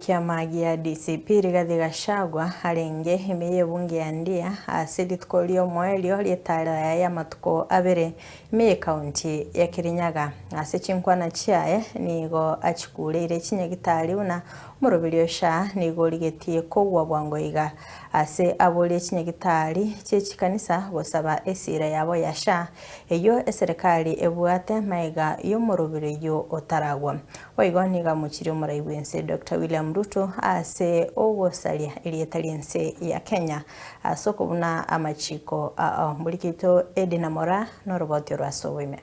bw'ekiama gia DCP Rigathi Gachagua arenge ime y'ebunge ya Ndia ase rituko ri'omoerio ri'etara yaye y'amatuko abere ime y'ekaunti ya Kirinyaga. Ase chinkwana chiaye nigo achikureire chinyagitari buna omoroberi o SHA nigo origetie kogwa bwango iga ase aborie chinyagitari chi'echikanisa gosaba esira yabo ya SHA eyio eserekari ebwate magega y'omoroberi oyio otaragwa. Boigo nigo amochirie omorai bw'ense Doctor William Ruto ase ogosaria erieta ri'ense ya Kenya ase okobuna amachiko ao. Mborikito Edina Moraa noroboti orwa ase oboime.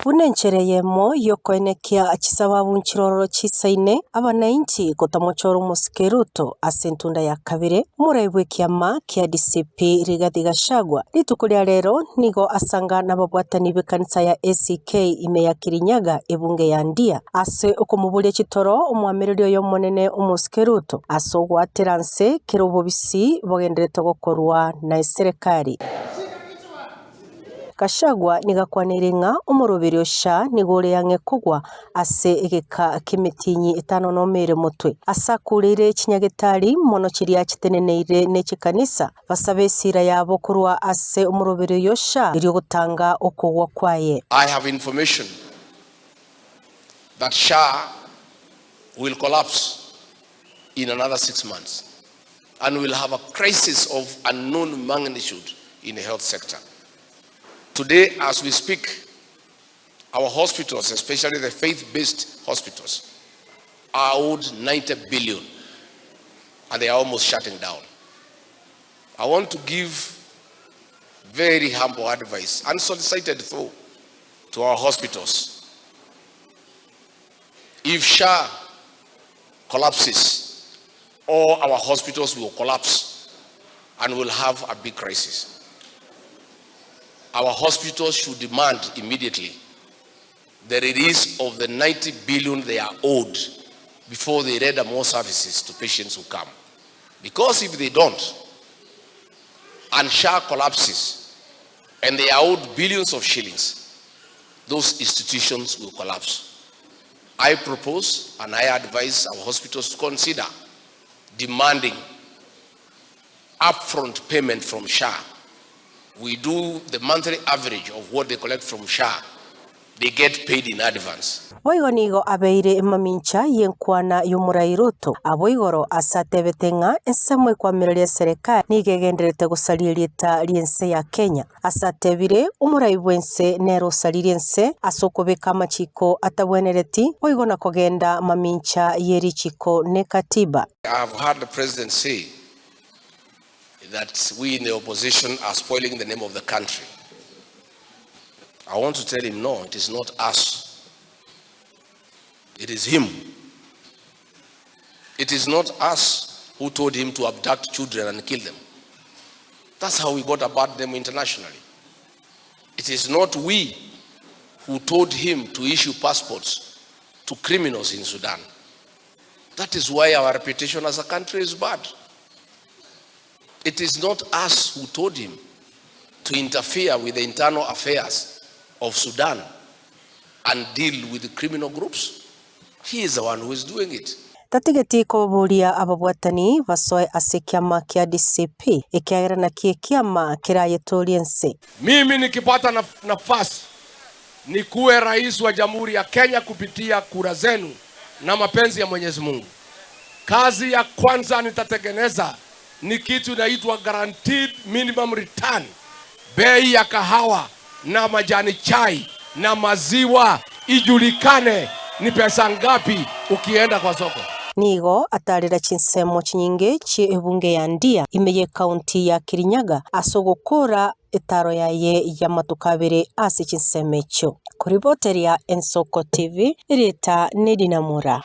Buna enchera eyemo y'okoenekia chisababu nchirororo chisaine, abanainchi gotamochora omosike Ruto ase entunda ya kabere, omorai bw'ekiama kia DCP Rigathi Gachagua rituko ria rero nigo asanga nababwatani b'ekanisa ya ACK ime ya Kirinyaga ebunge ya Ndia ase okomoboria chitoro omoamereri oye omonene omosike Ruto ase ogoatera nse kera obobisi bogenderete gokorwa na eserekari. Gachagua nigo akwaneire ng'a omoroberi o SHA nigo ore ang'e kogwa ase egeka ki'emetienyi etano nomo ere motwe. Ase akureire chinyagetari mono chiria chiteneneire ne chikanisa, basabe esira yabo korwa ase omoroberi oyo SHA erio gotanga okogwa kwaye. I have information that SHA will collapse in another 6 months and we'll have a crisis of unknown magnitude in the health sector. Today, as we speak, our hospitals, especially the faith-based hospitals, are owed 90 billion and they are almost shutting down. I want to give very humble advice, unsolicited though, to our hospitals. If SHA collapses, all our hospitals will collapse and we'll have a big crisis. Our hospitals should demand immediately the release of the 90 billion they are owed before they render more services to patients who come. Because if they don't, and SHA collapses, and they are owed billions of shillings, those institutions will collapse. I propose and I advise our hospitals to consider demanding upfront payment from SHA. We do the monthly average of what they collect from SHA. They get paid in advance. Boigo nigo abeire mamincha y'enkwana y'omorai Ruto abwo igoro ase atebete ng'a ensemo ekwamireria eserekari nigo egendererete gosaria erieta ri'ense ya Kenya. Ase atebire, Omorai bw'ense nere osaririe ense ase okobeka amachiko atabwenereti, boigo na kogenda mamincha ye richiko ne katiba. I have heard the president say that we in the opposition are spoiling the name of the country. I want to tell him no, it is not us. It is him. It is not us who told him to abduct children and kill them. That's how we got about them internationally. It is not we who told him to issue passports to criminals in Sudan. That is why our reputation as a country is bad. It is not us who told him to interfere with the internal affairs of Sudan and deal with the criminal groups. He is the one who is doing it. Tatigeti koboria ababwatani basoe ase ekiama kia DCP, ekiagera nakio ekiama kerayetoorie ense. Mimi nikipata nafasi nikuwe rais wa Jamhuri ya Kenya kupitia kura zenu na mapenzi ya Mwenyezi Mungu. Kazi ya kwanza nitatengeneza ni kitu inaitwa guaranteed minimum return. Bei ya kahawa na majani chai na maziwa ijulikane ni pesa ngapi ukienda kwa soko. Nigo atarera chinsemo chinyinge chie ebunge ya Ndia ime y'ecounty ya Kirinyaga ase ogokora etaro yaye y'amatuko abere ase chinsemo echio. Koriboteria Ensoko TV, erieta Nedina Mura.